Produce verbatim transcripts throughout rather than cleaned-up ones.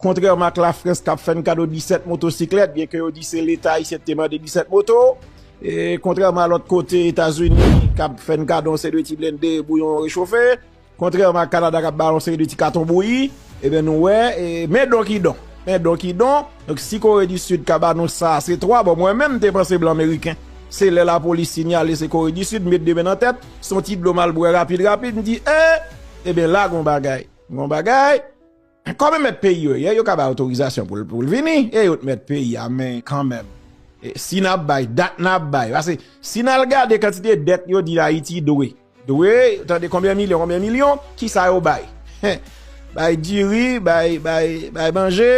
Kontrèman ak Lafrans k ap fè n kado disèt motosiklèt, byenke yo di se Leta ayisyen ki te mande disèt moto, e kontrèman a lòt kote, Etazini k ap fè n kado yon seri de ti blende, bouyon rechofe, kontrèman a Kanada k ap ba yon seri de ti katon bouyi, ebyen nou wè, e, men don ki don. Men don ki don. Donk, si Kore di Sid ka ba nou sa, se twa, bon, mwen menm, m te panse blan meriken. Se lè lapolis sinyale se Kore di Sid, m met de men nan tèt, se yon ti dlo m al bwè rapid, rapid, m di, e, ebyen, la, gon bagay. Gon bagay. Kòman mèt peyi yo ye? Yo ka bay otorizasyon pou l, pou l vini. E yo t mèt peyi a, men kanmenm. E, si n ap bay, dat n ap bay. Paske, si n al gade kantite dèt yo di Ayiti dwe, dwe, tande konbyen milyon, konbyen milyon, kisa yo bay? Bay diri, bay, bay, bay manje,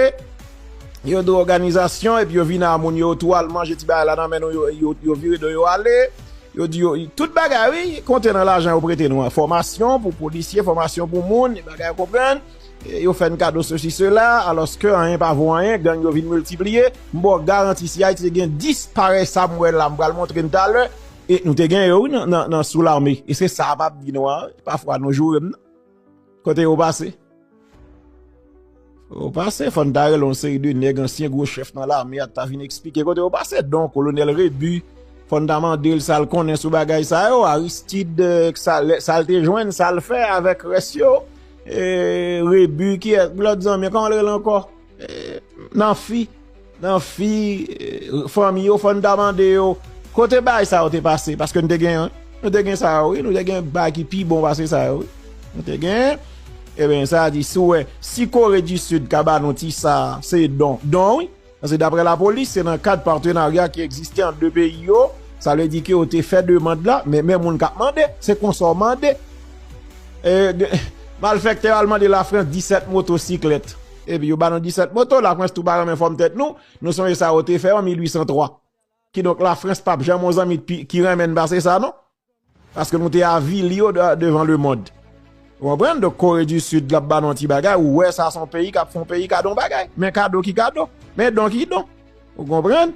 yo dwe òganizasyon, epi yo vin a moun yo tou al manje ti bagay la nan men nou, yo, yo, yo vire do yo ale, yo di yo, tout bagay, wi, konte nan lajan yo prete nou an. Fòmasyon pou polisye, fòmasyon pou moun, bagay, ou konprann? E yo fè n kado sesi, sela, alòske anyen pa vo anyen, gang yo vin miltipliye. M ba w garanti, si Ayiti te gen dis parèy sa m wè la, m pral montre n talè, e nou te gen yo, wi, nan, nan, nan sou lame. E se sa m ap di nou an, pafwa nou joure m nan. Kote yo pase? Yo pase, fò n ta rele yon seri de nèg, ansyen gwo chèf nan lame a, ta vin eksplike kote yo pase. Don, Kolonèl Rebu, fò n ta mande l sa l konnen sou bagay sa yo. Aristide, sa l, sa l te jwenn, sa l fè avèk rès yo. E, Rebu, kiyès, lòt zanmi, kòman l rele ankò? E, Nanfi, Nanfi, e, fanmi yo, fò n ta mande yo, kote bagay sa yo te pase? Paske n te gen, nou te gen sa yo, wi, nou te gen bagay ki pi bon pase sa yo, wi. Nou te gen, ebyen, sa di, si w wè, si Kore di Sid ka ba nou ti sa, se don, don, wi. Paske daprè lapolis, se nan kad patenarya ki egziste ant de peyi yo, sa vle di ke yo te fè demann la, men, men moun k ap mande, se konsa w mande. E, de, malfektè yo al mande Lafrans disèt motosiklèt. Epi yo ba nou disèt moto, Lafrans tou pa renmen fòm tèt nou. Nou sonje sa yo te fè an mil uit san twa. Kidonk, Lafrans p ap janm yon zanmi pi, ki renmen n pase sa, non. Paske nou te avili yo de, devan lemonn. Ou konprann? Donk, Kore di Sid la ap ba nou yon ti bagay, ou wè sa se yon peyi k ap fè yon peyi kado yon bagay. Men kado ki kado. Men don ki don. Ou konprann?